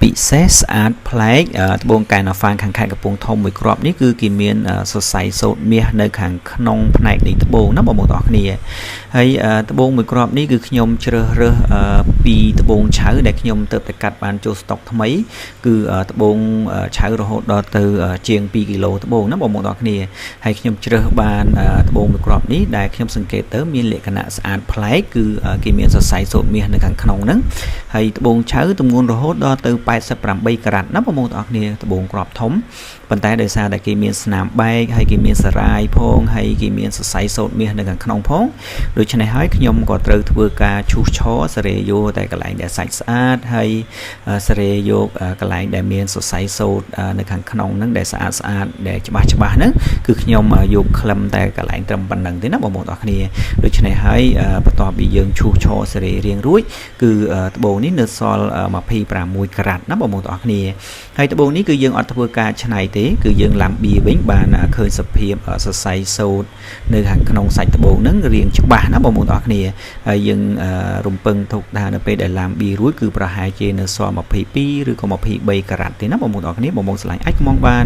ពិសេសស្អាតប្លែកត្បូងកែវណាហ្វានខាងខេត្តកំពង់ធំមួយគ្រាប់នេះគឺគេមានសរសៃសូត្រមាសនៅខាងក្នុងផ្នែកនៃត្បូងណាបងប្អូនទាំងអស់គ្នាហើយត្បូងមួយគ្រាប់នេះគឺខ្ញុំជ្រើសរើសពីត្បូងឆៅដែលខ្ញុំទើបតែកាត់បានចូលស្តុកថ្មីគឺត្បូងឆៅរហូតដល់ទៅជាង2គីឡូត្បូងណាបងប្អូនទាំងអស់គ្នាហើយខ្ញុំជ្រើសបានត្បូងមួយគ្រាប់នេះដែលខ្ញុំសង្កេតទៅមានលក្ខណៈស្អាតប្លែកគឺគេមានសរសៃសូត្រមាសនៅខាងក្នុងហ្នឹងហើយត្បូងឆៅទម្ងន់រហូតដល់ទៅ88ក្រាត់ណាបងប្អូនទាំងអស់គ្នាត្បូងគ្រាប់ធំប៉ុន្តែដោយសារតែគេមានស្នាមបែកហើយគេមានសារាយផងហើយគេមានសរសៃសូត្រមាសនៅខាងក្នុងផងដូច្នេះហើយខ្ញុំក៏ត្រូវធ្វើការឈូសឆរសេរីយកតែកន្លែងដែលសាច់ស្អាតហើយសេរីយកកន្លែងដែលមានសរសៃសូត្រនៅខាងក្នុងហ្នឹងដែលស្អាតស្អាតដែលច្បាស់ច្បាស់ហ្នឹងគឺខ្ញុំយកក្លឹមតែកន្លែងត្រឹមប៉ុណ្្នឹងទេណាបងប្អូនទាំងអស់គ្នាដូច្នេះហើយបន្ទាប់ពីយើងឈូសឆរសេរីរៀងរួចគឺត្បូងនេះនៅសល់26ក្រាត់ណាបងប្អូនទាំងអស់គ្នាហើយត្បូងនេះគឺយើងអត់ធ្វើការច្នៃទេគឺយើងឡាំបៀវិញបានឃើញសភាពសរសៃសូត្រនៅខាងក្នុងសាច់ត្បូងហ្នឹងរៀងច្បាស់ណាបងប្អូនទាំងអស់គ្នាហើយយើងរំពឹងទុកថានៅពេលដែលឡាំបៀរួចគឺប្រហែលជានៅសល់22ឬក៏23ក្រាត់ទេណាបងប្អូនទាំងអស់គ្នាបងប្អូនឆ្លាញ់អាចកម្មង់បាន។